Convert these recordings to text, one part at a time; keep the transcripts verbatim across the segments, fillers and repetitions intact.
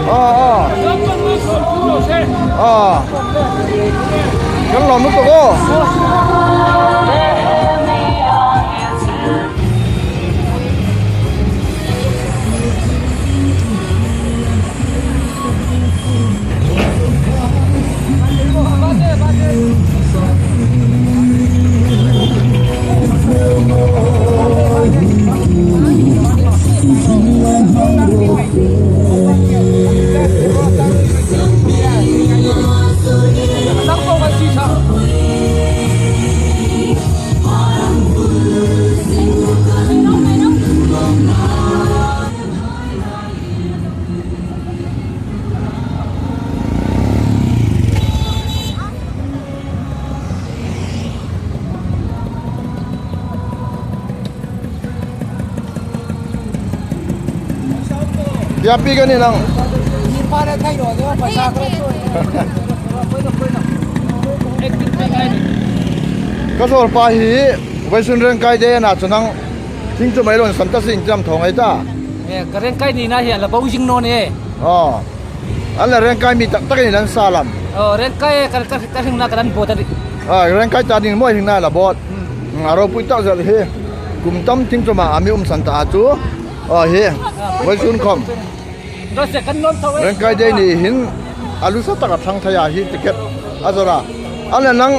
Aw, aw. Aw. Kan lawm lutuk aw. Tia pi ka ni nang. Ka zawlpa hi vawisun Rengkai Day a na chu nang thing chu mai lo san ta sin jam thong ai ta. Eh, ka Rengkai ni na hi a la bo zing naw ni. Aw. An la Rengkai mi tak takin an sa lam. Oh, Rengkai ka, ka, ka hringna ka dan bo ta di. Ah, Rengkai ta ding maw hringna la bo. Hmm. Hmm, a ropui tak zel hi. Kum tam thing chu ma a mi um san ta a chu. Oh, hi. Vawisun khom. Ro se kan non tho e. Rengkai Day ni hin a lu sa tak a thang thei a hi ticket a zawr a. An la nang,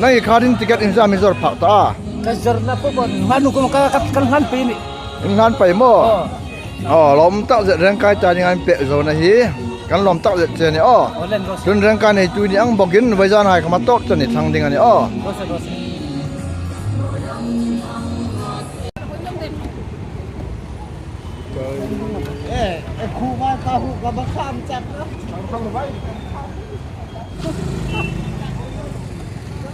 nang i kha ding ticket in za mi zawr phak ta a. Ka zawrna po po, hmanu kum ka, ka, kan hlan pei ni. In hlan pei maw? Oh. Aw, lawm tak zet Rengkai ta ding an pek zo na hi. Kan lawm tak zet che ni aw. Aw, len ro se. Tun Rengkai neitu ni ang bokin, vawizan hai khawm a tawk ta ni thlang ding a ni aw. Ro se, ro se. Eh, eh, khu ba ka hu ka ba kham chak na.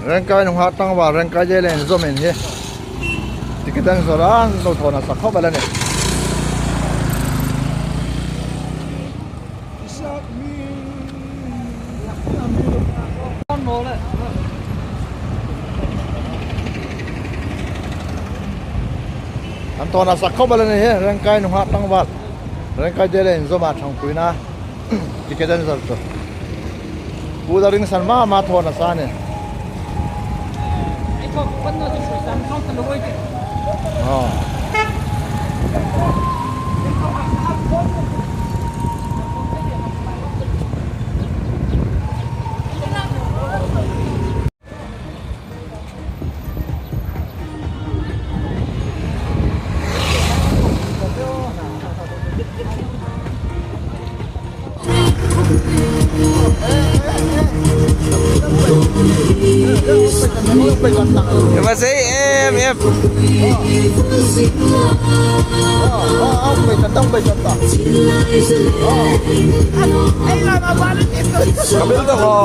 Rengkai nunghak tlangval Rengkai Day le inzawm in hi. Ticket an zawr a, an lo thaw nasa khawp el a nih. An thaw nasa khawp el a nih hi, Rengkai nunghak tlangval. Rengkai Day le inzawm a ṭhangpuina. Ticket an zawr chu. Pu Daring san ma ma thaw nasa nih. Aw. Em, em. Ka bil ta ho.